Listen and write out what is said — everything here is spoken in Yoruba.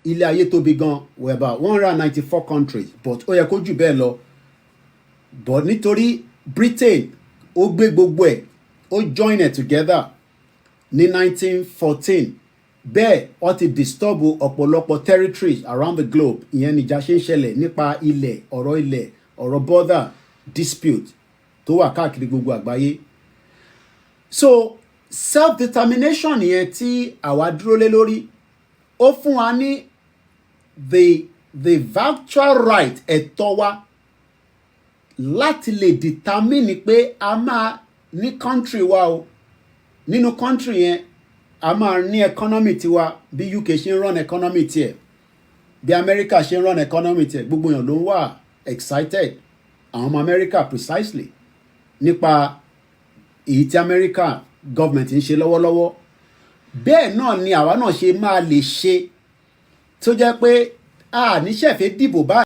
Ilé ayé tóbi gan. We about 194 countries, but ó yẹ kó jù bẹ́ẹ̀ lọ, but nítorí Britain ó gbé gbogbo ẹ̀, ó join it together ní 1914. Bẹ́ẹ̀ wọ́n ti disturb ọ̀pọ̀lọpọ̀ territories around the globe. Ìyẹn nìjà ṣe ń ṣẹlẹ̀ nípa ilẹ̀, ọ̀rọ̀ ilẹ̀, ọ̀rọ̀ border dispute tó wà káàkiri gbogbo àgbáyé. So self-determination yẹn tí àwa dúró lé lórí, ó fún wa ní the virtual right, ẹ̀tọ́ wa láti lè determine pé a máa ní country wa o. Nínú country yẹn, a máa ní economy tiwa, bí UK ṣe ń run economy tiẹ̀, bí America ṣe ń run economy tiẹ̀. Gbogbo èèyàn ló ń wà excited, àwọn ọmọ America precisely, nípa èyí tí America government ń ṣe lọ́wọ́lọ́wọ́. Bẹ́ẹ̀ náà ni àwa náà ṣe máa lè ṣe tó jẹ́ pé a níṣẹ̀fẹ́ dìbò báyìí.